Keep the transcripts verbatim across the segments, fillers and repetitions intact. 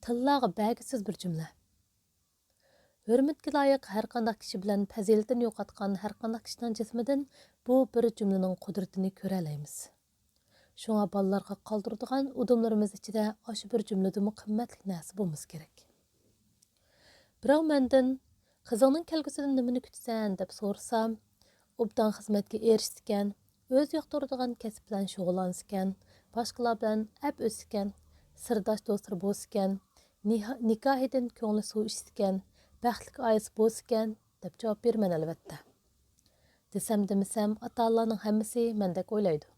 تىللارغا بەرگۈسىز بىر جۈملە. ھۆرمەتكە لايىق ھەرقانداق كىشى بىلەن پەزىلىتىنى يوقاتقان ھەرقانداق كىشىنىڭ جىسمىدىن بۇ بىر جۈملىنىڭ قۇدرىتىنى كۆرەلەيمىز. شۇڭا بالىلارغا قالدۇرىدىغان ئۇدۇملىرىمىز ئىچىدە ئاشۇ بىر جۈملىدىنمۇ قىممەتلىك نەرسە بولمىسا كېرەك. بىراۋ مەندىن، «قىزىڭنىڭ كەلگۈسىدىن نېمىنى كۈتىسەن؟» دەپ سورىسام، «ئوبدان خىزمەتكە ئېرىشسىكەن، ئۆزى ياقتۇرىدىغان كەسىپ بىلەن شۇغۇللانسىكەن، باشقىلار بىلەن ئەپ ئۆتسىكەن، سىرداش دوستلىرى بولسىكەن، نىھا-، نىكاھىدىن كۆڭلى سۇ ئىچسىكەن، بەختلىك ئائىلىسى بولسىكەن» دەپ جاۋاب بېرىمەن، ئەلۋەتتە. دېسەم دېمىسەم، ئاتا-ئانىلارنىڭ ھەممىسى مەندەك ئويلايدۇ.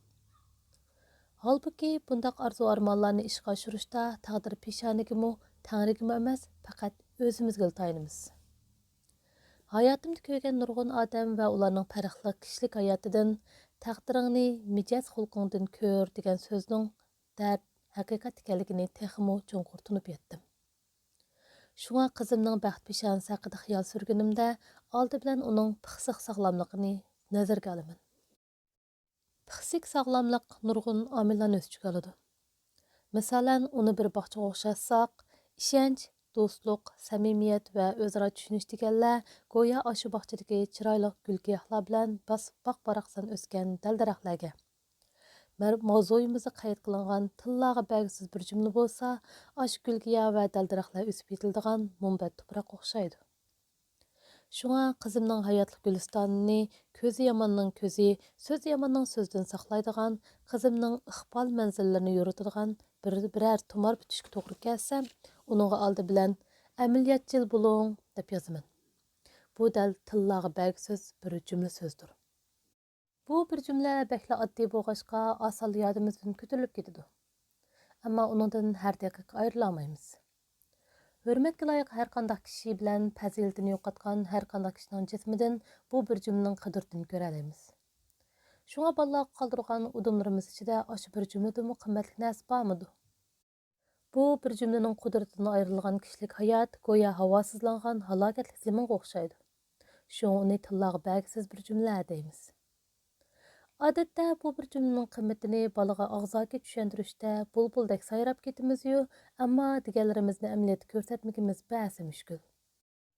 ھالبۇكى، بۇنداق ئارزۇ-ئارمانلارنى ئىشقا ئاشۇرۇشتا تەقدىر پېشانىگىمۇ، تەڭرىگىمۇ ئەمەس، پەقەت ئۆزىمىزگىلا تايىنىمىز. ھاياتىمدا كۆرگەن نۇرغۇن ئادەم ۋە ئۇلارنىڭ پەرقلىق كىشىلىك ھاياتىدىن «تەقدىرىڭنى مىجەز-خۇلقۇڭدىن كۆر» دېگەن سۆزنىڭ دەرد، ھەقىقەت ئىكەنلىكىنى تېخىمۇ چوڭقۇر تونۇپ يەتتىم. شۇڭا قىزىمنىڭ بەخت پېشانىسى ھەققىدە خىيال سۈرگىنىمدە، ئالدى بىلەن ئۇنىڭ پىخسىق ساغلاملىقىنى نەزەرگە ئالىمەن. پىخسىك ساغلاملىق نۇرغۇن ئامىللارنى ئۆز ئىچىگە ئالىدۇ. مىسالەن، ئۇنى بىر باغچىغا ئوخشاتساق، ئىشەنچ، دوستلۇق، سەمىمىيەت ۋە ئۆزئارا چۈشىنىش دېگەنلەر گويا ئاشۇ باغچىدىكى چىرايلىق گۈل-گىياھلار بىلەن باس-، باق-باراقسان ئۆسكەن دەل-دەرەخلەرگە. مەر-، ماۋزۇيىمىزدا قەيت قىلىنغان تىللارغا بەرگۈسىز بىر جۈملە بولسا، ئاشۇ گۈل-گىياھ ۋە دەل-دەرەخلەر ئۆسۈپ يېتىلىدىغان مۇنبەت تۇپراققا ئوخشايدۇ. شۇڭا قىزىمنىڭ ھاياتلىق گۈلىستانىنى كۆزى ياماننىڭ كۆزى، سۆزى ياماننىڭ سۆزىدىن ساقلايدىغان، قىزىمنىڭ ئىقبال مەنزىللىرىنى يورۇتىدىغان بىر، بىرەر تۇمار پۈتۈشكە توغرا كەلسە، ئۇنىڭغا ئالدى بىلەن «ئەمەلىيەتچىل بولۇڭ» دەپ يازىمەن. بۇ دەل تىللارغا بەرگۈسىز بىر جۈملە سۆزدۇر. بۇ بىر جۈملە بەكلا ئاددىي بولغاچقا، ئاسانلا يادىمىزدىن كۆتۈرۈلۈپ كېتىدۇ. ئەمما ئۇنىڭدىن ھەر دەقىقە ئايرىلالمايمىز. ھۆرمەتكە لايىق ھەرقانداق كىشى بىلەن پەزىلىتىنى يوقاتقان ھەرقانداق كىشىنىڭ جىسمىدىن بۇ بىر جۈملىنىڭ قىدرىتىنى كۆرەلەيمىز. شۇڭا بالىلارغا قالدۇرغان ئۇدۇملىرىمىز ئىچىدە ئاشۇ بىر جۈملىدىنمۇ قىممەتلىك نەرسە بارمىدۇ؟ بۇ بىر جۈملىنىڭ قۇدرىتىدىن ئايرىلغان كىشىلىك ھايات گويا ھاۋاسىزلانغان ھالاكەتلىك زېمىنغا ئوخشايدۇ. شۇڭا ئۇنى تىللارغا بەرگۈسىز بىر جۈملە دەيمىز. ئادەتتە بۇ بىر جۈملىنىڭ قىممىتىنى بالىغا ئاغزاكى چۈشەندۈرۈشتە بۇلبۇلدەك سايراپ كېتىمىزيۇ، ئەمما دېگەنلىرىمىزنى ئەمەلىيەتتە كۆرسەتمىگىنىمىز بەسە مۈشكۈل.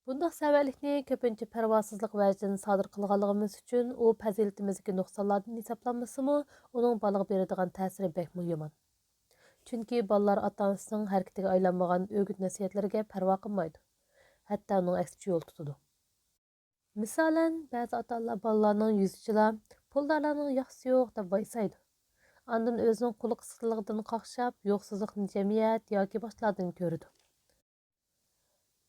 بۇنداق سەۋەنلىكنى كۆپىنچە پەرۋاسىزلىق ۋەجىدىن سادىر قىلغانلىقىمىز ئۈچۈن، ئۇ پەزىلىتىمىزدىكى نۇقسانلاردىن ھېسابلانمىسىمۇ، ئۇنىڭ بالىغا بېرىدىغان تەسىرى بەكمۇ يامان. چۈنكى بالىلار ئاتا-ئانىسىنىڭ ھەرىكىتىگە ئايلانمىغان ئۆگىتىپ-نەسىھەتلىرىگە پەرۋا قىلمايدۇ. ھەتتا ئۇنىڭ ئەكسىچە يول تۇتىدۇ. مىسالەن، بەزى ئاتا-ئانىلار بالىلارنىڭ يۈزى جىلا، پۇلدارلارنىڭ ياخشىسى يوق دەپ ۋايسايدۇ. ئاندىن ئۆزىنىڭ قۇلىقى قىسقىلىقىدىن قاقشاپ، يوقسۇزلۇقنى جەمئىيەت ياكى باشقىلاردىن كۆرىدۇ.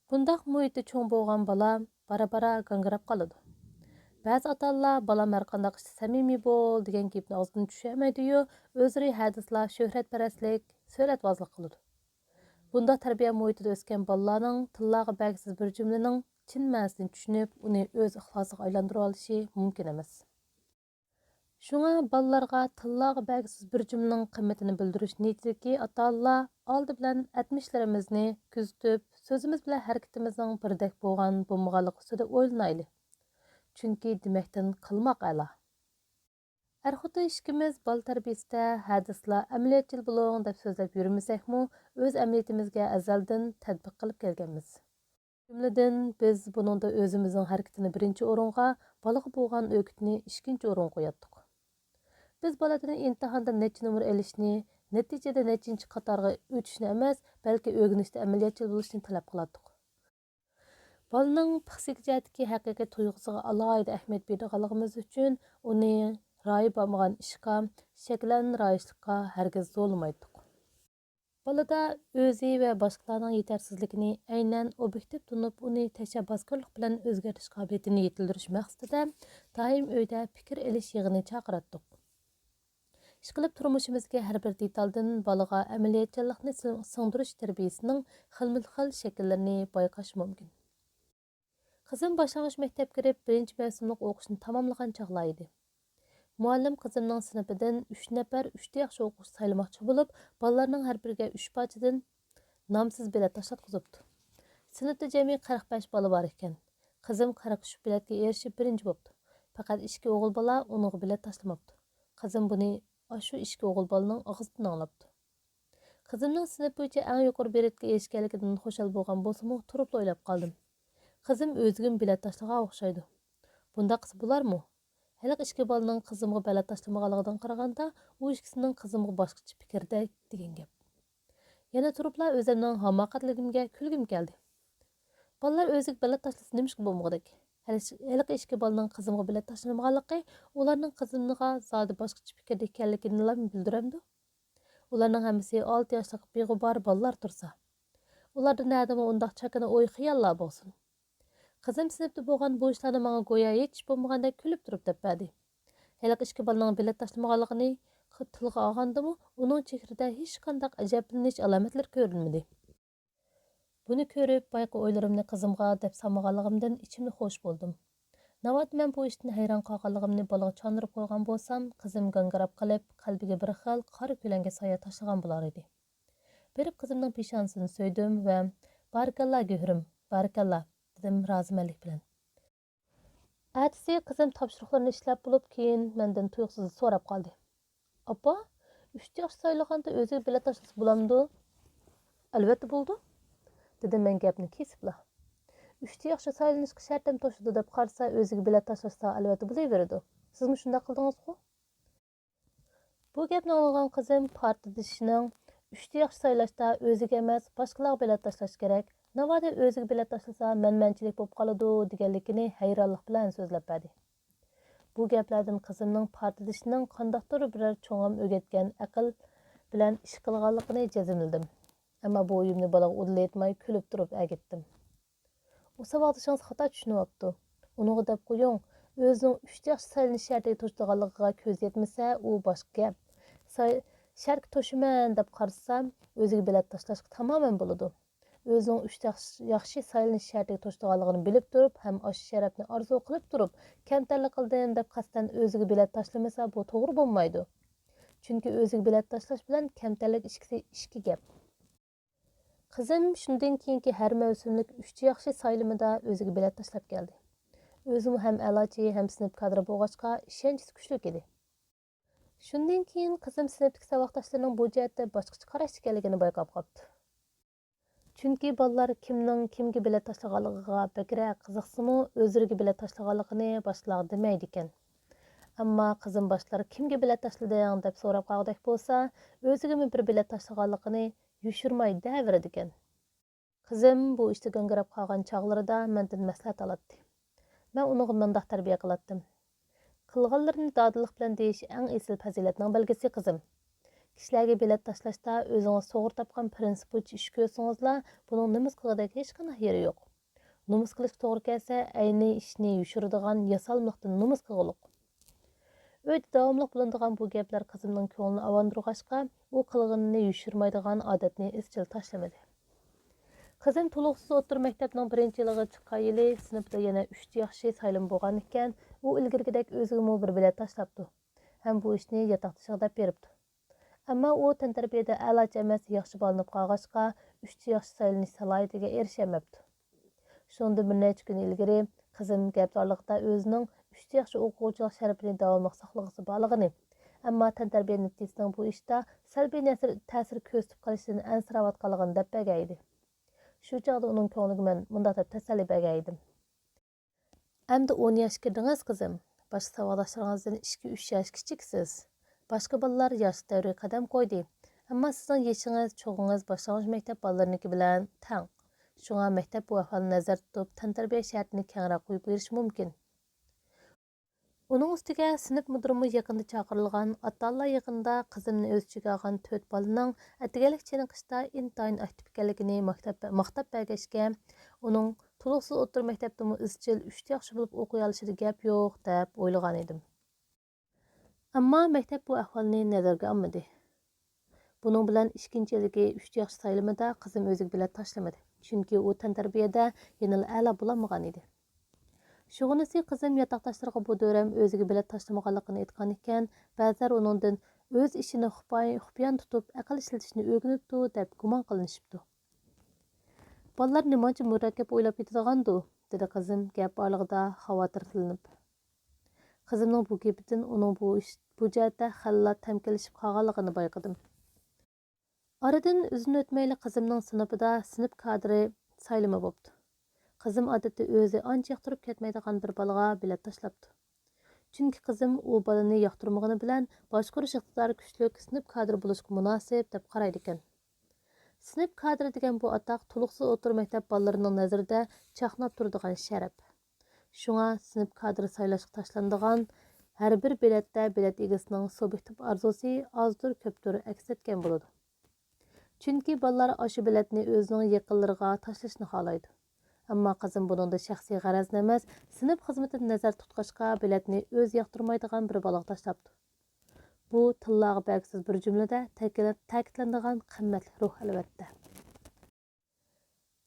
بۇنداق مۇھىتتا چوڭ بولغان بالا بارا-بارا گاڭگىراپ قالىدۇ. بەزى ئاتا-ئانىلار «بالام ھەرقانداق ئىشتا سەمىمىي بول» دېگەن گېپىنى ئاغزىدىن چۈشۈرەلمەيدۇ-يۇ، ئۆزلىرى ھە دېسىلا شۆھرەتپەرەسلىك، سۆلەتۋازلىق قىلىدۇ. بۇنداق تەربىيە مۇھىتىدا ئۆسكەن بالىلارنىڭ تىللارغا بەرگۈسىز بىر جۈملىنىڭ چىن مەنىسىنى چۈشىنىپ، ئۇنى ئۆز ئىخلاسىغا ئايلاندۇرۇۋالىشى مۇمكىن ئەمەس. شۇڭا بالىلارغا تىللارغا بەرگۈسىز بىر جۈملىنىڭ قىممىتىنى بىلدۈرۈش نىيىتىدىكى ئاتا-ئانىلار ئالدى بىلەن ئەتمىشلىرىمىزنى كۆزىتىپ، سۆزىمىز بىلەن ھەرىكىتىمىزنىڭ بىردەك بولغان بولمىغانلىقى ئۈستىدە ئويلىنايلى. چۈنكى دېمەكتىن قىلماق ئەلا. ئەر-خوتۇن ئىككىمىز بالا تەربىيىسىدە ھە دېسىلا ئەمەلىيەتچىل بولۇڭ دەپ سۆزلەپ يۈرمىسەكمۇ، ئۆز ئەمەلىيىتىمىزگە ئەزەلدىن تەتبىق قىلىپ كەلگەنمىز. جۈملىدىن، بىز بۇنىڭدا ئۆزىمىزنىڭ ھەرىكىتىنى بىرىنچى ئورۇنغا، بالىغا بولغان ئۆگىتىنى ئىككىنچى ئورۇنغا قوياتتۇق. بىز بالىدىن ئىمتىھاندا نەچچە نومۇر ئېلىشنى، نەتىجىدە نەچچىنچى قاتارغا ئۆتۈشنى ئەمەس، بەلكى ئۆگىنىشتە ئەمەلىيەتچىل بولۇشنى تەلەپ قىلاتتۇق. بالىنىڭ پىخسىك جەھەتتىكى ھەقىقىي تۇيغۇسىغا ئالاھىدە ئەھمىيەت بېرىدىغانلىقىمىز ئۈچۈن، ئۇنى رايى بارمىغان ئىشقا، شەكلەن رايىشلىققا ھەرگىز زورلىمايتتۇق. بالىدا ئۆزى ۋە باشقىلارنىڭ يېتەرسىزلىكىنى ئەينەن ئوبيېكتىپ تونۇپ، ئۇنى تەشەببۇسكارلىق بىلەن ئۆزگەرتىش قابىلىيىتىنى يېتىلدۈرۈش مەقسىتىدە دائىم ئۆيدە پىكىر ئېلىش يىغىنى چاقىراتتۇق. ئىشقىلىپ، تۇرمۇشىمىزدىكى ھەر بىر دېتالدىن بالىغا ئەمەلىيەتچانلىقنى سىڭ-، سىڭدۈرۈش تەربىيىسىنىڭ خىلمۇخىل شەكىللىرىنى بايقاش مۇمكىن. قىزىم باشلانغۇچ مەكتەپكە كىرىپ، بىرىنچى مەۋسۇملۇق ئوقۇشنى تاماملىغان چاغلار ئىدى. مۇئەللىم قىزىمنىڭ سىنىپىدىن ئۈچ نەپەر ئۈچتە ياخشى ئوقۇغۇچى سايلىماقچى بولۇپ، بالىلارنىڭ ھەر بىرىگە ئۈچ پارچىدىن نامسىز بېلەت تاشلاتقۇزۇپتۇ. سىنىپتا جەمئىي قىرىق بەش بالا بار ئىكەن. قىزىم قىرىق ئۈچ بېلەتكە ئېرىشىپ، بىرىنچى بوپتۇ. پەقەت ئىككى ئوغۇل بالا ئۇنىڭغا بېلەت تاشلىماپتۇ. قىزىم بۇنى ئاشۇ ئىككى ئوغۇل بالىنىڭ ئاغزىدىن ئاڭلاپتۇ. قىزىمنىڭ سىنىپ بويىچە ئەڭ يۇقىرى بېرېتكە ئېرىشكەنلىكىدىن خۇشال بولغان بولسىمۇ، تۇرۇپلا ئويلاپ قالدىم. قىزىم ئۆزىگىمۇ بېلەت تاشلىغان ئوخشايدۇ. بۇنداق قىلسا بولارمۇ؟ ھېلىقى ئىككى بالىنىڭ قىزىمغا بېلەت تاشلىمىغانلىقىدىن قارىغاندا، ئۇ ئىككىسىنىڭ قىزىمغا باشقىچە پىكىردەك دېگەن گەپ. يەنە تۇرۇپلا ئۆزۈمنىڭ ھاماقەتلىكىمگە كۈلگۈم كەلدى. بالىلار ئۆزىگە بېلەت تاشلىسا نېمىشقا بولمىغۇدەك؟ ھېلىش-، ھېلىقى ئىككى بالىنىڭ قىزىمغا بېلەت تاشلىمىغانلىقى ئۇلارنىڭ قىزىمغا زادى باشقىچە پىكىردە ئىكەنلىكىنىلا بىلدۈرەمدۇ؟ ئۇلارنىڭ ھەممىسى ئالتە ياشلىق بىغۇبار بالىلار تۇرسا. ئۇلاردا نەدىمۇ ئۇنداق چاكىنا ئوي-خىياللار بولسۇن؟ قىزىم سىنىپتا بولغان بۇ ئىشلارنى ماڭا گويا ھېچ ئىش بولمىغاندەك كۈلۈپ تۇرۇپ دەپ بەردى. ھېلىقى ئىككى بالىنىڭ بېلەت تاشلىمىغانلىقىنى تىلغا ئالغاندىمۇ، ئۇنىڭ چېھرىدە ھېچقانداق ئەجەبلىنىش ئالامەتلىرى كۆرۈنمىدى. بۇنى كۆرۈپ، بايىقى ئويلىرىمنى قىزىمغا دەپ سالمىغانلىقىمدىن ئىچىمدە خوش بولدۇم. ناۋادا مەن بۇ ئىشتىن ھەيران قالغانلىقىمنى بالىغا چاندۇرۇپ قويغان بولسام، قىزىم گاڭگىراپ قېلىپ، قەلبىگە بىر خىل قارا كۆلەڭگە سايە تاشلىغان بولارىدى. بېرىپ قىزىمنىڭ پېشانىسىنى سۆيدۈم ۋە «بارىكاللا، گۆھىرىم، بارىكاللا» دېدىم رازىمەنلىك بىلەن. ئەتىسى قىزىم تاپشۇرۇقلىرىنى ئىشلەپ بولۇپ، كېيىن مەندىن تۇيۇقسىز سوراپ قالدى. «ئاپا، ئۈچتە ياخشى سايلىغاندا ئۆزىگە بېلەت تاشلىسا بولامدۇ؟» «ئەلۋەتتە بولىدۇ»، دېدىم مەن گەپنى كېسىپلا. «ئۈچتە ياخشى سايلىنىشقا شەرتىم توشىدۇ دەپ قارىسا، ئۆزىگە بېلەت تاشلىسا ئەلۋەتتە بولۇۋېرىدۇ. سىزمۇ شۇنداق قىلدىڭىزغۇ؟» بۇ گەپنى ئاڭلىغان قىزىم پارتدىشىنىڭ «ئۈچتە ياخشى سايلاشتا ئۆزىگە ئەمەس، باشقىلارغا بېلەت تاشلاش كېرەك. ناۋادا ئۆزىگە بېلەت تاشلىسا، مەنمەنچىلىك بولۇپ قالىدۇ» دېگەنلىكىنى ھەيرانلىق بىلەن سۆزلەپ بەردى. بۇ گەپلەردىن قىزىمنىڭ پارتدىشىنىڭ قانداقتۇر بىرەر چوڭام ئۆگەتكەن ئەقىل بىلەن ئىش قىلغانلىقىنى جەزملىدىم. ئەمما بۇ ئويۇمنى بالىغا ئۇدۇل ئېيتماي، كۈلۈپ تۇرۇپ ئەگىتتىم. «ئۇ ساۋاقدىشىڭىز خاتا چۈشىنىۋاپتۇ. ئۇنىڭغا دەپ قويۇڭ، ئۆزىنىڭ ئۈچتە ياخشى سايلىنىش شەرتىگە توشىدىغانلىقىغا كۆزى يەتمىسە، ئۇ باشقا گەپ. ساي-، شەرتكە توشىمەن دەپ قارىسا، ئۆزىگە بېلەت تاشلاشقا تامامەن بولىدۇ. ئۆزىنىڭ ئۈچتە ياخشى، ياخشى سايلىنىش شەرتىگە توشىدىغانلىقىنى بىلىپ تۇرۇپ ھەم ئاشۇ شەرەپنى ئارزۇ قىلىپ تۇرۇپ، كەمتەرلىك قىلدىم دەپ قەستەن ئۆزىگە بېلەت تاشلىمىسا، بۇ توغرا بولمايدۇ. چۈنكى ئۆزىگە بېلەت تاشلاش بىلەن كەمتەرلىك ئىككىسى ئىككى گەپ.» قىزىم شۇندىن كېيىنكى ھەر مەۋسۇملۇق ئۈچتە ياخشى سايلىمىدا ئۆزىگە بېلەت تاشلاپ كەلدى. ئۆزىمۇ ھەم ئەلاچى، ھەم سىنىپ كادىرى بولغاچقا، ئىشەنچىسى كۈچلۈك ئىدى. شۇندىن كېيىن قىزىم سىنىپتىكى ساۋاقداشلىرىنىڭ بۇ جەھەتتە باشقىچە قاراشتا ئىكەنلىكىنى بايقاپ قاپتۇ. چۈنكى بالىلار كىمنىڭ كىمگە بېلەت تاشلىغانلىقىغا بەكرەك قىزىقسىمۇ، ئۆزلىرىگە بېلەت تاشلىغانلىقىنى باشقىلارغا دېمەيدىكەن. ئەمما قىزىم باشقىلار «كىمگە بېلەت تاشلىدىڭ؟» دەپ سوراپ قالغۇدەك بولسا، ئۆزىگىمۇ بىر بېلەت تاشلىغانلىقىنى يوشۇرماي دەۋېرىدىكەن. قىزىم بۇ ئىشتا گاڭگىراپ قالغان چاغلىرىدا مەندىن مەسلىھەت ئالاتتى. مەن ئۇنىڭغا مۇنداق تەربىيە قىلاتتىم: «قىلغانلىرىنى دادىللىق بىلەن دېيىش ئەڭ ئېسىل پەزىلەتنىڭ بەلگىسى، قىزىم. كىشىلەرگە بېلەت تاشلاشتا ئۆزىڭىز توغرا تاپقان پىرىنسىپ بويىچە ئىش كۆرسىڭىزلا، بۇنىڭ نومۇس قىلغۇدەك ھېچقانداق يېرى يوق. نومۇس قىلىشقا توغرا كەلسە، ئەينى ئىشنى يوشۇرىدىغان ياسالمىلىقتىن نومۇس قىلغۇلۇق.» ئۆيدە داۋاملىق بولۇنىدىغان بۇ گەپلەر قىزىمنىڭ كۆڭلىنى ئاۋۇندۇرغاچقا، ئۇ قىلغىنىنى يوشۇرمايدىغان ئادەتنى ئىزچىل تاشلىمىدى. قىزىم تولۇقسىز ئوتتۇرا مەكتەپنىڭ بىرىنچى يىلىغا چىققان يىلى سىنىپىدا يەنە ئۈچ ياخشى سايلىما بولغان ئىكەن، ئۇ ئىلگىرىكىدەك ئۆزىگىمۇ بىر بېلەت تاشلاپتۇ ھەم بۇ ئىشنى ياتاقدىشىغا دەپ بېرىپتۇ. ئەمما ئۇ تەنتەربىيەدە ئەلاچى ئەمەس، ياخشى بالىلىنىپ قالغاچقا، ئۈچ ياخشى سايلىنىش سالاھىيىتىگە ئېرىشەلمەپتۇ. شۇنىڭدىن بىر نەچچە كۈن ئىلگىرى قىزىم گەپ ئارىلىقىدا ئۆزىنىڭ ئۈچ ياخشى ئوقۇغۇچىلىق شەرىپىنى داۋاملىق ساقلىغۇسى بارلىقىنى، ئەمما تەنتەربىيە نەتىجىسىنىڭ بۇ ئىشتا سەلبىي نەسىر-، تەسىر كۆرسىتىپ قېلىشىدىن ئەنسىرەۋاتقانلىقىنى دەپ بەرگەن ئىدى. شۇ چاغدا ئۇنىڭ كۆڭلىگە مەن مۇنداق دەپ تەسەللى بەرگەن ئىدىم. ئەمدى ئون ياشقا كىردىڭىز، قىزىم. باشقا ساۋاقداشلىرىڭىزدىن ئىككى، ئۈچ ياش كىچىكسىز. باشقا بالىلار ياشلىق دەۋرىگە قەدەم قويدى. ئەمما سىزنىڭ يېشىڭىز، چوغىڭىز باشلانغۇچ مەكتەپ بالىلىرىنىڭكى بىلەن تەڭ. شۇڭا مەكتەپ بۇ ئەھۋالنى نەزەردە تۇتۇپ، تەنتەربىيە شەرتىنى كەڭرەك قويۇپ بېرىشى مۇمكىن. ئۇنىڭ ئۈستىگە سىنىپ مۇدىرىمۇ يېقىندا چاقىرىلغان، ئاتا-ئانىلار يىغىنىدا قىزىمنى ئۆز ئىچىگە ئالغان تۆت بالىنىڭ ئەتىگەنلىك چېنىقىشتا ئىنتايىن ئاكتىپ ئىكەنلىكىنى ماختاپ، ماختاپ بەرگەچكە، ئۇنىڭ تولۇقسىز ئوتتۇرا مەكتەپتىمۇ ئىزچىل ئۈچ ياخشى بولۇپ ئوقۇيالىشىدا گەپ يوق، دەپ ئويلىغانىدىم. ئەمما مەكتەپ بۇ ئەھۋالنى نەزەرگە ئالمىدى. بۇنىڭ بىلەن ئىككىنچى يىلىدىكى ئۈچ ياخشى سايلىمىدا قىزىم ئۆزىگە بېلەت تاشلىمىدى. چۈنكى ئۇ تەنتەربىيەدە يەنىلا ئەلا بولالمىغان ئىدى. شۇغىنىسى قىزىم ياتاقداشلىرىغا بۇ دۆۋرەم ئۆزىگە بېلەت تاشلىمىغانلىقىنى ئېيتقان ئىكەن، بەزىلەر ئۇنىڭدىن ئۆز ئىشىنى خۇپاي-، خۇپىيان تۇتۇپ ئەقىل ئىشلىتىشنى ئۆگىنىپتۇ دەپ گۇمان قىلىنىشىپتۇ. بالىلار نېمانچە مۇرەككەپ ئويلاپ كېتىدىغاندۇ؟ دېدى قىزىم گەپ ئارىلىقىدا خاۋاتىرلىنىپ. قىزىمنىڭ بۇ گېپىدىن ئۇنىڭ بۇ ئىش، بۇ جەھەتتە خېلىلا تەمكىنلىشىپ قالغانلىقىنى بايقىدىم. ئارىدىن ئۇزۇن ئۆتمەيلا قىزىمنىڭ سىنىپىدا سىنىپ كادىرى سايلىمى بوپتۇ. قىزىم ئادەتتە ئۆزى ئانچە ياقتۇرۇپ كەتمەيدىغان بىر بالىغا بېلەت تاشلاپتۇ. چۈنكى قىزىم ئۇ بالىنى ياقتۇرمىغىنى بىلەن باشقۇرۇش ئىقتىدارى كۈچلۈك سىنىپ كادىرى بولۇشقا مۇناسىپ دەپ قارايدىكەن. سىنىپ كادىرى دېگەن بۇ ئاتاق تولۇقسىز ئوتتۇرا مەكتەپ بالىلىرىنىڭ نەزىرىدە چاقناپ تۇرىدىغان شەرەپ. شۇڭا سىنىپ كادىرى سايلاشقا تاشلىنىدىغان ھەر بىر بېلەتتە بېلەت ئىگىسىنىڭ سۇبيېكتىپ ئارزۇسى ئازدۇر كۆپتۇر ئەكس ئەتكەن بولىدۇ. چۈنكى بالىلار ئاشۇ بېلەتنى ئۆزىنىڭ يېقىنلىرىغا تاشلىشىنى خالايدۇ. ئەمما قىزىم بۇنىڭدا شەخسىي غەرەزنى ئەمەس، سىنىپ خىزمىتىنى نەزەردە تۇتقاچقا، بېلەتنى ئۆزى ياقتۇرمايدىغان بىر بالىغا تاشلاپتۇ. بۇ تىللاغا بەرگۈسىز بىر جۈملىدە تەكىتلە-، تەكىتلىنىدىغان قىممەتلىك روھ، ئەلۋەتتە.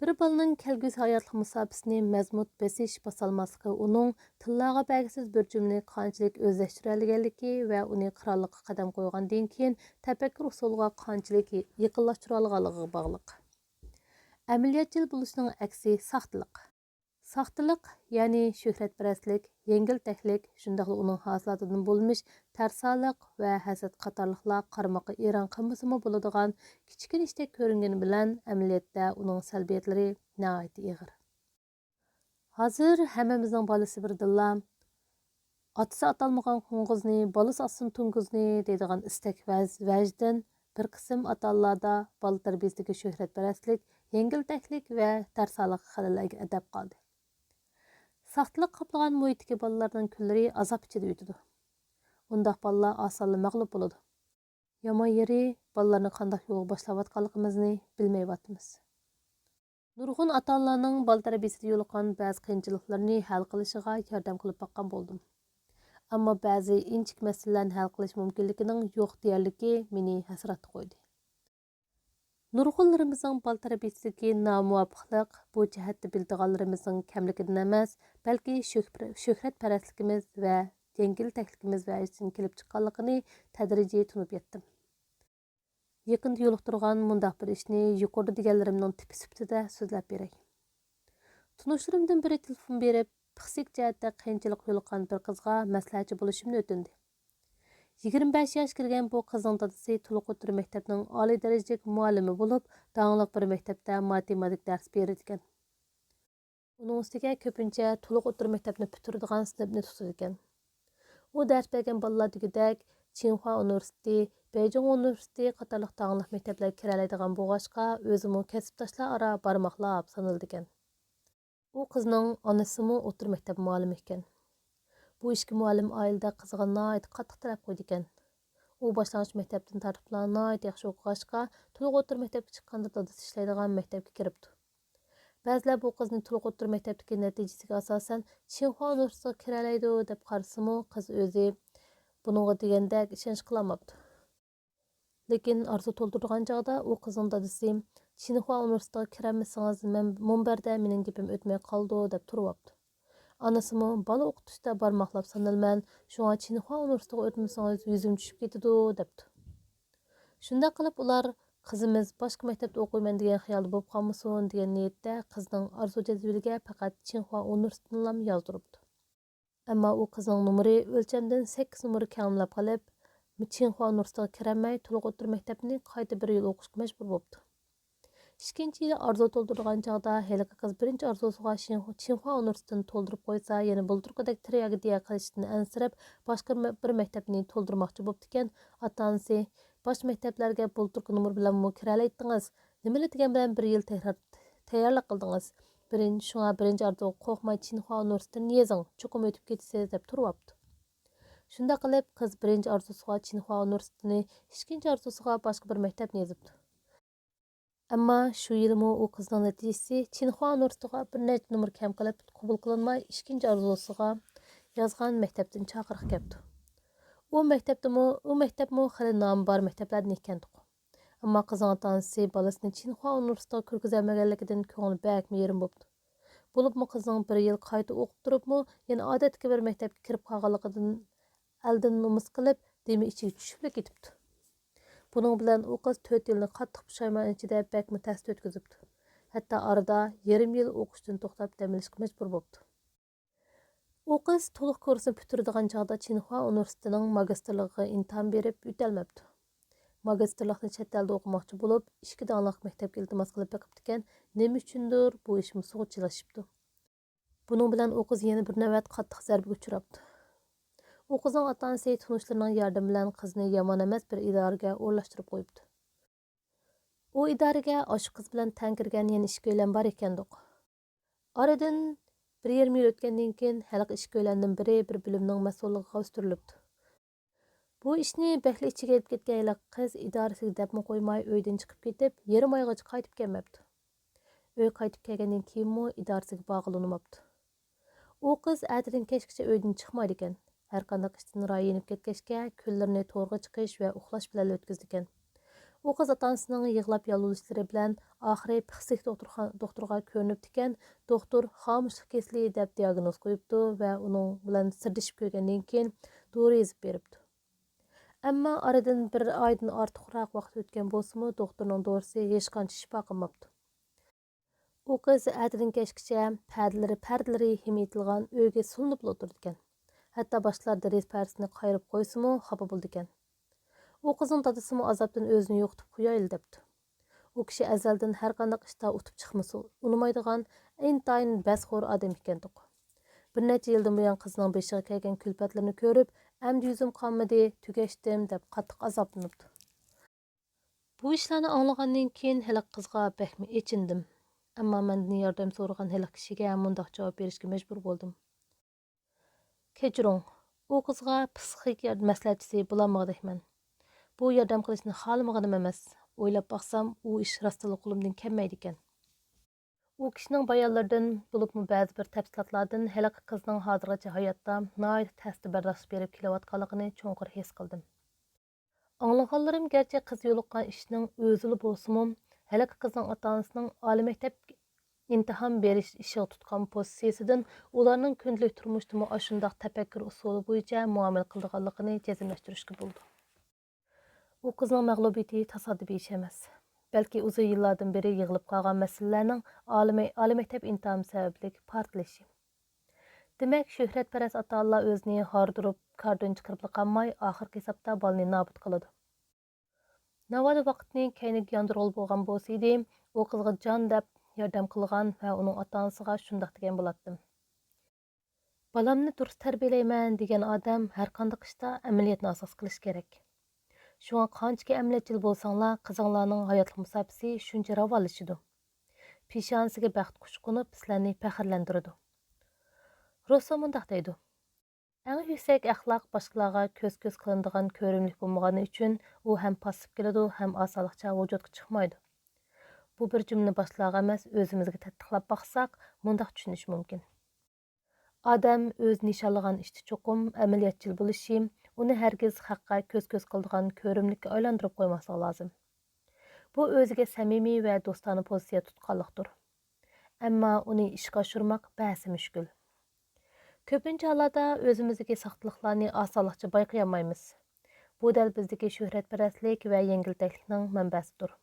بىر بالىنىڭ كەلگۈسى ھاياتلىق مۇساپىسىنى مەزمۇت بېسىش باسالماسلىقى ئۇنىڭ تىللاغا بەرگۈسىز بىر جۈملىنى قانچىلىك ئۆزلەشتۈرەلىگەنلىكى ۋە ئۇنى قىرانلىققا قەدەم قويغاندىن كېيىن تەپەككۇر ئۇسۇلىغا قانچىلىك يېقىنلاشتۇرالىغانلىقىغا باغلىق. ئەمەلىيەتچىل بولۇشنىڭ ئەكسى ساختىلىق. ساختىلىق، يەنى شۆھرەتپەرەسلىك، يەڭگىلتەكلىك، شۇنداقلا ئۇنىڭ ھاسىلاتىدىن بولمىش تەرسالىق ۋە ھەسەت قاتارلىقلار قارىماققا ئېرەن قىلمىسىمۇ بولىدىغان كىچىككىنە ئىشتەك كۆرۈنگىنى بىلەن، ئەمەلىيەتتە ئۇنىڭ سەلبىيەتلىرى ناھايىتى ئېغىر. ھازىر ھەممىمىزنىڭ بالىسى بىردىنلا «ئاتىسى ئاتالمىغان قوڭغۇزنى، بالىسى ئاتسۇن توڭگۇزنى» دەيدىغان ئىستەك ۋەز-، ۋەجىدىن بىر قىسىم ئاتا-ئانىلاردا بالا تەربىيىسىدىكى شۆھرەتپەرەسلىك، يەڭگىلتەكلىك ۋە تەرسالىق خەلەل ئەگەپ قالدى. ساختىلىق قاپلىغان مۇھىتتىكى بالىلارنىڭ كۈنلىرى ئازاب ئىچىدە ئۆتىدۇ. ئۇنداق بالىلار ئاسانلا مەغلۇپ بولىدۇ. يامان يېرى، بالىلارنى قانداق يولغا باشلاۋاتقانلىقىمىزنى بىلمەيۋاتىمىز. نۇرغۇن ئاتا-ئانىلارنىڭ بالا تەربىيىسىدە يولۇققان بەزى قىيىنچىلىقلارنى ھەل قىلىشىغا ياردەم قىلىپ باققان بولدۇم. ئەمما بەزى ئىنچىكە مەسىلىلەرنى ھەل قىلىش مۇمكىنلىكىنىڭ يوق دېيەرلىكى مېنى ھەسرەتتە قويدى. نۇرغۇنلىرىمىزنىڭ بالا تەربىيىسىدىكى نامۇۋاپىقلىق بۇ جەھەتتە بىلىدىغانلىرىمىزنىڭ كەملىكىدىن ئەمەس، بەلكى شۆھرە-، شۆھرەتپەرەسلىكىمىز ۋە يەڭگىلتەكلىكىمىز ۋەجىدىن كېلىپ چىققانلىقىنى تەدرىجىي تونۇپ يەتتىم. يېقىندا يولۇقتۇرغان مۇنداق بىر ئىشنى يۇقىرىدا دېگەنلىرىمنىڭ تىپى سۈپىتىدە سۆزلەپ بېرەي. تونۇشلىرىمدىن بىرى تېلېفون بېرىپ، پىسخىك جەھەتتە قىيىنچىلىققا يولۇققان بىر قىزغا مەسلىھەتچى بولۇشۇمنى ئۆتۈندى. يىگىرمە بەش ياش كىرگەن بۇ قىزنىڭ دادىسى تولۇق ئوتتۇرا مەكتەپنىڭ ئالىي دەرىجىلىك مۇئەللىمى بولۇپ، داڭلىق بىر مەكتەپتە ماتېماتىكا دەرس بېرىدىكەن. ئۇنىڭ ئۈستىگە كۆپىنچە تولۇق ئوتتۇرا مەكتەپنى پۈتتۈرىدىغان سىنىپنى تۇتىدىكەن. ئۇ دەرس بەرگەن بالىلار دېگۈدەك چىڭخۇا ئۇنىۋېرسىتېتى، بېيجىڭ ئۇنىۋېرسىتېتى قاتارلىق داڭلىق مەكتەپلەرگە كىرەلەيدىغان بولغاچقا، ئۆزىمۇ كەسىپداشلار ئارا بارماقلار سانىلىدىكەن. ئۇ قىزنىڭ ئانىسىمۇ ئوتتۇرا مەكتەپ مۇئەللىمى ئىكەن. بۇ ئىككى مۇئەللىم ئائىلىدە قىزىغا ناھايىتى قاتتىق تەلەپ قويىدىكەن. ئۇ باشلانغۇچ مەكتەپتىن تارتىپلا ناھايىتى ياخشى ئوقۇغاچقا، تولۇق ئوتتۇرا مەكتەپكە چىققاندا دادىسى ئىشلەيدىغان مەكتەپكە كىرىپتۇ. بەزىلەر بۇ قىزنى تولۇق ئوتتۇرا مەكتەپتىكى نەتىجىسىگە ئاساسەن چىڭخۇا ئۇنىۋېرسىتېتىغا كىرەلەيدۇ دەپ قارىسىمۇ، قىز ئۆزى بۇنىڭغا دېگەندەك ئىشەنچ قىلالماپتۇ. لېكىن ئارزۇ تولدۇرىدىغان چاغدا ئۇ قىزنىڭ دادىسى، «چىنخۇا ئۇنىۋېرسىتېتىغا كىرەلمىسىڭىز، مەن مۇنبەردە مېنىڭ گېپىم ئۆتمەي قالىدۇ» دەپ تۇرۇۋاپتۇ. ئانىسىمۇ، «بالا ئوقۇتۇشتا بارماقلاپ سانىلىمەن، شۇڭا چىنخۇا ئۇنىۋېرسىتېتىغا ئۆتمىسىڭىز يۈزۈم چۈشۈپ كېتىدۇ» دەپتۇ. شۇنداق قىلىپ ئۇلار، «قىزىمىز باشقا مەكتەپتە ئوقۇيمەن دېگەن خىيالدا بولۇپ قالمىسۇن» دېگەن نىيەتتە قىزنىڭ ئارزۇ جەدۋىلىگە پەقەت چىنخۇا ئۇنىۋېرسىتېتىنىلا يازدۇرۇپتۇ. ئەمما ئۇ قىزنىڭ نومۇرى ئۆلچەمدىن سەككىز نومۇر كەڭلەپ قېلىپ، چىنخۇا ئۇنىۋېرسىتېتىغا كىرەلمەي، تولۇق ئوتتۇرا مەكتەپنى قايتا بىر يىل ئوقۇشقا مەجبۇر بوپتۇ. ئىككىنچى يىلى ئارزۇ تولدۇرىدىغان چاغدا، ھېلىقى قىز بىرىنچى ئارزۇسىغا شىنخۇا، چىنخۇا ئۇنىۋېرسىتېتىنى تولدۇرۇپ قويسا، يەنە بۇلتۇرقىدەك تىرياگدىيە قىلىشتىن ئەنسىرەپ، باشقا بىر مە-، بىر مەكتەپنى تولدۇرماقچى بوپتىكەن. ئاتا-ئانىسى، «باشقا مەكتەپلەرگە بۇلتۇرقى نومۇر بىلەنمۇ كىرەلەيتتىڭىز. نېمىلا دېگەن بىلەن بىر يىل تەكرار تەييارلىق قىلدىڭىز. بىرىنچى، شۇڭا بىرىنچى ئارزۇغا قورقماي چىنخۇا ئۇنىۋېرسىتېتىنى يېزىڭ، چوقۇم ئۆتۈپ كېتىسىز» دەپ تۇرۇۋاپتۇ. شۇنداق قىلىپ، قىز بىرىنچى ئارزۇسىغا چىنخۇا ئۇنىۋېرسىتېتىنى، ئىككىنچى ئارزۇسىغا باشقا بىر مەكتەپنى يېزىپتۇ. ئەمما شۇ يىلىمۇ ئۇ قىزنىڭ نەتىجىسى چىنخۇا ئۇنىۋېرسىتېتىغا بىر نەچچە نومۇر كەم قىلىپ قوبۇل قىلىنماي، ئىككىنچى ئارزۇسىغا يازغان مەكتەپتىن چاقىرىق كەپتۇ. ئۇ مەكتەپتىمۇ، ئۇ مەكتەپمۇ خېلى نامى بار مەكتەپلەردىن ئىكەنتۇق. ئەمما قىزنىڭ ئاتا-ئانىسى بالىسىنى چىنخۇا ئۇنىۋېرسىتېتىغا كىرگۈزەلمىگەنلىكىدىن كۆڭلى بەكمۇ يېرىم بوپتۇ. بولۇپمۇ قىزنىڭ بىر يىل قايتا ئوقۇپ تۇرۇپمۇ، يەنە ئادەتتىكى بىر مەكتەپكە كىرىپ قالغانلىقىدىن ئەلدىن نومۇس قىلىپ، دېمى ئىچىگە چۈشۈپلا كېتىپتۇ. بۇنىڭ بىلەن ئۇ قىز تۆت يىلنى قاتتىق پۇشايمان ئىچىدە بەكمۇ تەستە ئۆتكۈزۈپتۇ. ھەتتا ئارىدا يېرىم يىل ئوقۇشتىن توختاپ دەم ئېلىشقا مەجبۇر بوپتۇ. ئۇ قىز تولۇق كۇرسنى پۈتتۈرىدىغان چاغدا چىنخۇا ئۇنىۋېرسىتېتىنىڭ ماگىستىرلىقىغا ئىمتىھان بېرىپ ئۆتەلمەپتۇ. ماگىستىرلىقنى چەت ئەلدە ئوقۇماقچى بولۇپ، ئىككى داڭلىق مەكتەپكە ئىلتىماس قىلىپ بېقىپتىكەن. نېمە ئۈچۈندۇر بۇ ئىشمۇ سۇغا چىلىشىپتۇ. بۇنىڭ بىلەن ئۇ قىز يەنە بىر نۆۋەت قاتتىق زەربىگە ئۇچراپتۇ. ئۇ قىزنىڭ ئاتا-ئانىسى تونۇشلىرىنىڭ ياردىمى بىلەن قىزنى يامان ئەمەس بىر ئىدارىگە ئورۇنلاشتۇرۇپ قويۇپتۇ. ئۇ ئىدارىگە ئاشۇ قىز بىلەن تەڭ كىرگەن يەنە ئىككىيلەن بار ئىكەندۇق. ئارىدىن بىر يېرىم يىل ئۆتكەندىن كېيىن، ھېلىقى ئىككىيلەندىن بىرى بىر بۆلۈمنىڭ مەسئۇللۇقىغا ئۆستۈرۈلۈپتۇ. بۇ ئىشنى بەكلا ئىچىگە ئېلىپ كەتكەن ھېلىقى قىز ئىدارىسىگە دەپمۇ قويماي، ئۆيدىن چىقىپ كېتىپ، يېرىم ئايغىچە قايتىپ كەلمەپتۇ. ئۆيگە قايتىپ كەلگەندىن كېيىنمۇ ئىدارىسىگە بارغىلى ئۇنىماپتۇ. ئۇ قىز ئەتىدىن كەچكىچە ئۆيدىن چىقمايدىكەن. ھەرقانداق ئىشتىن رايى يېنىپ كەتكەچكە، كۈنلىرىنى تورغا چىقىش ۋە ئۇخلاش بىلەن ئۆتكۈزىدىكەن. ئۇ قىز ئاتا-ئانىسىنىڭ يىغلاپ يالۋۇرۇشلىرى بىلەن ئاخىرى پىسخىك دوختۇرخا-، دوختۇرغا كۆرۈنۈپتىكەن. دوختۇر خامۇشلۇق كېسىلى دەپ دىياگنوز قويۇپتۇ ۋە ئۇنىڭ بىلەن سىردىشىپ كۆرگەندىن كېيىن دورا يېزىپ بېرىپتۇ. ئەمما ئارىدىن بىر ئايدىن ئارتۇقراق ۋاقىت ئۆتكەن بولسىمۇ، دوختۇرنىڭ دورىسى ھېچقانچە شىپا قىلماپتۇ. ئۇ قىز ئەتىدىن كەچكىچە پەدىلىرى، پەردىلىرى ھىم ئېتىلغان ئۆيگە سولىنىپلا ئولتۇرىدىكەن. ھەتتا باشقىلار دېرىزە پەردىسىنى قايرىپ قويسىمۇ خاپا بولىدىكەن. ئۇ قىزنىڭ دادىسىمۇ ئازابتىن ئۆزىنى يوقىتىپ قويايلى دەپتۇ. ئۇ كىشى ئەزەلدىن ھەرقانداق ئىشتا ئۇتۇپ چىقمىسا ئۇنىمايدىغان ئىنتايىن بەزخور ئادەم ئىكەندۇق. بىر نەچچە يىلدىن بۇيان قىزنىڭ بېشىغا كەلگەن كۈلپەتلىرىنى كۆرۈپ، ئەمدى يۈزۈم قانمىدى، تۈگەشتىم دەپ قاتتىق ئازابلىنىپتۇ. بۇ ئىشلارنى ئاڭلىغاندىن كېيىن ھېلىقى قىزغا بەكمۇ ئېچىندىم. ئەمما مەندىن ياردەم سورىغان ھېلىقى كىشىگە مۇنداق جاۋاب بېرىشكە مەجبۇر بولدۇم. كەچۈرۈڭ، ئۇ قىزغا پىسخىك يار-، مەسلىھەتچىسى بولالمىغۇدەكمەن. بۇ ياردەم قىلىشنى خالىمىغىنىم ئەمەس. ئويلاپ باقسام، ئۇ ئىش راستتىنلا قولۇمدىن كەلمەيدىكەن. ئۇ كىشىنىڭ بايانلىرىدىن، بولۇپمۇ بەزى بىر تەپسىلاتلاردىن ھېلىقى قىزنىڭ ھازىرغىچە ھاياتتا ناھايىتى تەستە بەرداشلىق بېرىپ كېلىۋاتقانلىقىنى چوڭقۇر ھېس قىلدىم. ئاڭلىغانلىرىم گەرچە قىز يولۇققان ئىشنىڭ ئۆزىلا بولسىمۇ، ھېلىقى قىزنىڭ ئاتا-ئانىسىنىڭ ئالىي مەكتەپ ئىمتىھان بېرىش ئىشىغا تۇتقان پوزىتسىيىسىدىن ئۇلارنىڭ كۈندىلىك تۇرمۇشتىمۇ ئاشۇنداق تەپەككۇر ئۇسۇلى بويىچە مۇئامىلە قىلىدىغانلىقىنى جەزملەشتۈرۈشكە بولىدۇ. ئۇ قىزنىڭ مەغلۇبىيىتى تاسادىپىي ئىش ئەمەس، بەلكى ئۇزۇن يىللاردىن بېرى يىغىلىپ قالغان مەسىلىلەرنىڭ ئالىي، ئالىي مەكتەپ ئىمتىھانى سەۋەبلىك پارتلىشى. دېمەك، شۆھرەتپەرەس ئاتا-ئانىلار ئۆزىنى ھاردۇرۇپ، كاردىن چىقىرىپلا قالماي، ئاخىرقى ھېسابتا بالىنى نابۇت قىلىدۇ. ناۋادا ۋاقىتنى كەينىگە ياندۇرغىلى بولغان بولسا ئىدى، ئۇ قىزغا جان دەپ ياردەم قىلغان ۋە ئۇنىڭ ئاتا-ئانىسىغا شۇنداق دېگەن بولاتتىم. بالامنى دۇرۇس تەربىيەلەيمەن دېگەن ئادەم ھەرقانداق ئىشتا ئەمەلىيەتنى ئاساس قىلىشى كېرەك. شۇڭا قانچىكى ئەمەلىيەتچىل بولساڭلار، قىزىڭلارنىڭ ھاياتلىق مۇساپىسى شۇنچە راۋانلىشىدۇ. پېشانىسىگە بەخت قۇشى قونۇپ، سىلەرنى پەخىرلەندۈرىدۇ. روسسو مۇنداق دەيدۇ: «ئەڭ يۈكسەك ئەخلاق باشقىلارغا كۆز-كۆز قىلىنىدىغان كۆرۈملۈك بولمىغانى ئۈچۈن، ئۇ ھەم پاسسىپ كېلىدۇ، ھەم ئاسانلىقچە ۋۇجۇدقا چىقمايدۇ.» بۇ بىر جۈملىنى باشقىلارغا ئەمەس، ئۆزىمىزگە تەتبىقلاپ باقساق، مۇنداق چۈشىنىش مۇمكىن. ئادەم ئۆزى نىشانلىغان ئىشتا چوقۇم ئەمەلىيەتچىل بولۇشى، ئۇنى ھەرگىز خەققە كۆز-كۆز قىلىدىغان كۆرۈملۈككە ئايلاندۇرۇپ قويماسلىقى لازىم. بۇ ئۆزىگە سەمىمىي ۋە دوستانە پوزىتسىيە تۇتقانلىقتۇر. ئەمما ئۇنى ئىشقا ئاشۇرماق بەسى مۈشكۈل. كۆپىنچە ھاللاردا ئۆزىمىزدىكى ساختىلىقلارنى ئاسانلىقچە بايقىيالمايمىز. بۇ دەل بىزدىكى شۆھرەتپەرەسلىك ۋە يەڭگىلتەكلىكنىڭ مەنبەسىدۇر.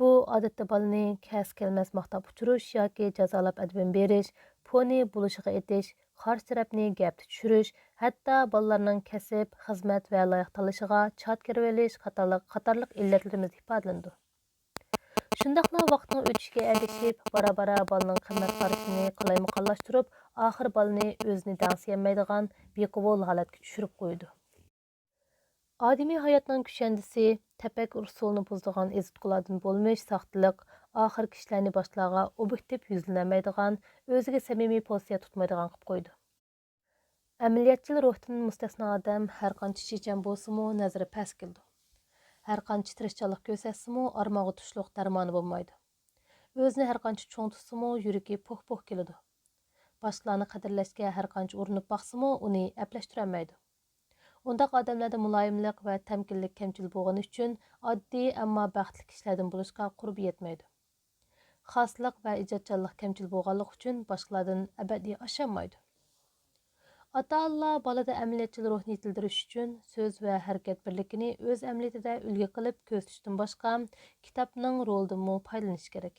بۇ، ئادەتتە، بالىنى كەلسە كەلمەس ماختاپ ئۇچۇرۇش ياكى جازالاپ ئەدىپىنى بېرىش، پونى بولۇشىغا ئېتىش، قارشى تەرەپنى گەپتە چۈشۈرۈش، ھەتتا بالىلارنىڭ كەسىپ، خىزمەت ۋە لايىق تاللىشىغا چات كىرىۋېلىش قاتارلىق، قاتارلىق ئىللەتلىرىمىزدە ئىپادىلىنىدۇ. شۇنداقلا ۋاقىتنىڭ ئۆتۈشىگە ئەگىشىپ، بارا-بارا بالىنىڭ قىممەت قارىشىنى قالايمىقانلاشتۇرۇپ، ئاخىرى بالىنى ئۆزىنى دەڭسىيەلمەيدىغان بىقوبۇل ھالەتكە چۈشۈرۈپ قويىدۇ. ئادىمىي ھاياتنىڭ كۈشەندىسى، تەپەككۇر ئۇسۇلىنى بۇزىدىغان ئېزىتقۇلاردىن بولمىش ساختىلىق، ئاخىر كىشىلەرنى باشقىلارغا ئوبيېكتىپ يۈزلىنەلمەيدىغان، ئۆزىگە سەمىمىي پوزىتسىيە تۇتمايدىغان قىلىپ قويىدۇ. ئەمەلىيەتچىل روھتىن مۇستەسنا ئادەم ھەرقانچە چېچەن بولسىمۇ، نەزىرى پەس كېلىدۇ. ھەرقانچە تىرىشچانلىق كۆرسەتسىمۇ، ئارمانغا تۇشلۇق دەرمانى بولمايدۇ. ئۆزىنى ھەرقانچە چوڭ تۇتسىمۇ، يۈرىكى پوھ-پوھ كېلىدۇ. باشقىلارنى قەدىرلەشكە ھەرقانچە ئۇرۇنۇپ باقسىمۇ، ئۇنى ئەپلەشتۈرەلمەيدۇ. ئۇنداق ئادەملەردە مۇلايىملىق ۋە تەمكىنلىك كەمچىل بولغىنى ئۈچۈن، ئاددىي، ئەمما بەختلىك كىشىلەردىن بولۇشقا قۇربى يەتمەيدۇ. خاسلىق ۋە ئىجادچانلىق كەمچىل بولغانلىقى ئۈچۈن، باشقىلاردىن ئەبەدىي ئاشالمايدۇ. ئاتا-ئانىلار بالىدا ئەمەلىيەتچىل روھنى يېتىلدۈرۈش ئۈچۈن سۆز ۋە ھەرىكەت بىرلىكىنى ئۆز ئەمەلىيىتىدە ئۈلگە قىلىپ كۆرسىتىشتىن باشقا، كىتابنىڭ رولىدىنمۇ پايدىلىنىش كېرەك.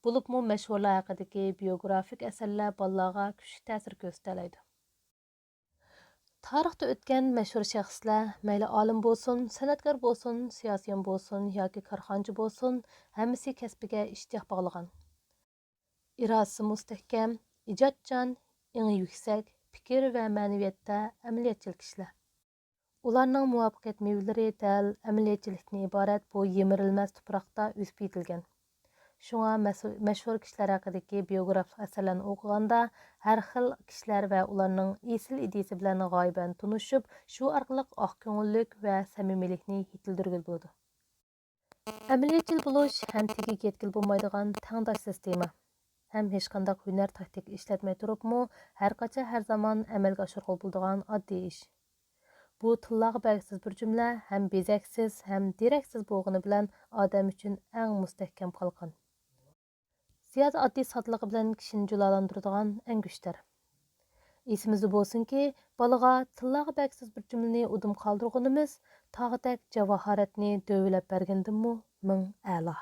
بولۇپمۇ مەشھۇرلار ھەققىدىكى بىيوگرافىك ئەسەرلەر بالىلارغا كۈچلۈك تەسىر كۆرسىتەلەيدۇ. تارىختا ئۆتكەن مەشھۇر شەخسلەر، مەيلى ئالىم بولسۇن، سەنئەتكار بولسۇن، سىياسىيون بولسۇن ياكى كارخانىچى بولسۇن، ھەممىسى كەسپىگە ئىشتىياق باغلىغان. ئىرادىسى مۇستەھكەم، ئىجادچان، ئېڭى يۈكسەك، پىكىر ۋە مەنىۋىيەتتە ئەمەلىيەتچىل كىشىلەر. ئۇلارنىڭ مۇۋەپپەقىيەت مېۋىلىرى دەل ئەمەلىيەتچىلىكتىن ئىبارەت بۇ يىمىرىلمەس تۇپراقتا ئۆسۈپ يېتىلگەن. شۇڭا مەس-، مەشھۇر كىشىلەر ھەققىدىكى بىيوگرافىك ئەسەرلەرنى ئوقۇغاندا، ھەر خىل كىشىلەر ۋە ئۇلارنىڭ ئېسىل ئىدىيىسى بىلەن غايىبانە تونۇشۇپ، شۇ ئارقىلىق ئاق كۆڭۈللۈك ۋە سەمىمىيلىكنى يېتىلدۈرگىلى بولىدۇ. ئەمەلىيەتچىل بولۇش ھەم تېگىگە يەتكىلى بولمايدىغان تەڭداش سىستېما. ھەم ھېچقانداق ھۈنەر تاكتىكا ئىشلەتمەي تۇرۇپمۇ، ھەر قاچان، ھەر زامان ئەمەلگە ئاشۇرغىلى بولىدىغان ئاددىي ئىش. بۇ تىللاغا بەرگۈسىز بىر جۈملە ھەم بېزەكسىز ھەم دېرەكسىز بولغىنى بىلەن ئادەم ئۈچۈن ئەڭ مۇستەھكەم قالقان. زىيادە ئاددىي سادىلىقى بىلەن كىشىنى جۇلالاندۇرىدىغان ئەڭگۈشتەر. ئېسىمىزدە بولسۇنكى، بالىغا تىللاغا بەرگۈسىز بىر جۈملىنى ئۇدۇم قالدۇرغىنىمىز تاغدەك جاۋاھارەتنى دۆۋىلەپ بەرگەندىنمۇ مىڭ ئەلا.